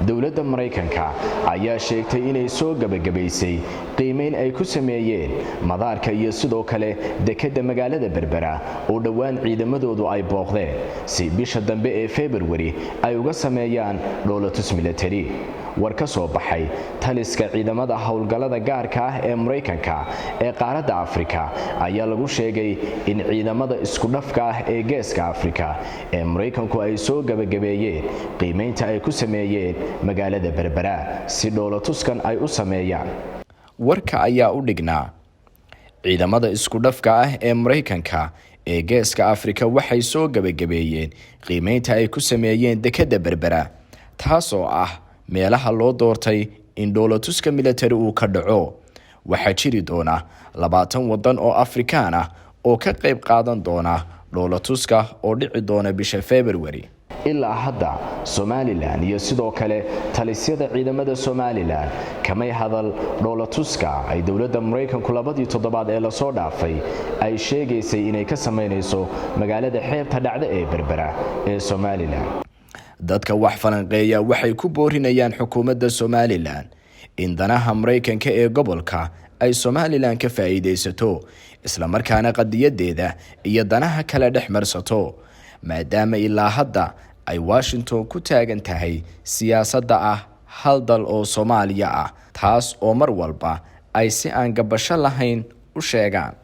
Dowladda Maraykanka ayaa sheegtay inay soo gebagabaysay qiimayn ay ku sameeyeen madaarka iyo sidoo kale dekedda magaalada Berbera oo dhowaan ciidamadoodu ay booqdeen, si bisha dambe ee Februari ay uga sameeyaan dhoolatus military. War ka soo baxay taliska ciidamada howlgallada gaarka ah ee Maraykanka ee qaaradda Afrika ayaa lagu sheegay in ciidamada isku dhafka ah ee Geeska Afrika ee Maraykanku ay soo gebagabeeyeen qiimaynta ay ku sameeyeen magaalada Berbera si dhoolatuskan ay u sameeyaan. Warka ayaa u dhignaa: Ciidamada isku dhafka ah ee Maraykanka ee Geeska Afrika waxay soo gebagabeeyeen qiimeynta ay ku sameeyeen dekedda Berbera, taasoo ah meelaha loo doortay in dhoolatuska military uu ka dhaco. Waxaa jiri doona 20 waddan oo Afrikaan ah oo ka qayb qaadan doona dhoolatuska oo dhici doona bisha February. Ilaa hadda Somalilan iyo sidoo kale talisyada ciidamada Somalilan kamay hadal dhoolatuska ay dowladda Maraykanku labadii toddobaad ee lasoo dhaafay ay sheegaysay inay ka samaynayso magaalada xeebta dhacda ee Berbera ee Somalilan. Dadka wax falanqeeya waxay ku boorinayaan xukuumadda Somalilan in danaha Maraykanka ee gobolka ay Somalilan ka faa'iidaysato, islamarkaana qadiyadeeda iyo danaha kale dhex marsato, maadaama ilaa hadda ay Washington ku taagan tahay siyaasadda ah hal dal oo Soomaaliya ah, taas oo mar walba ay si aan gabasho lahayn u sheegaan.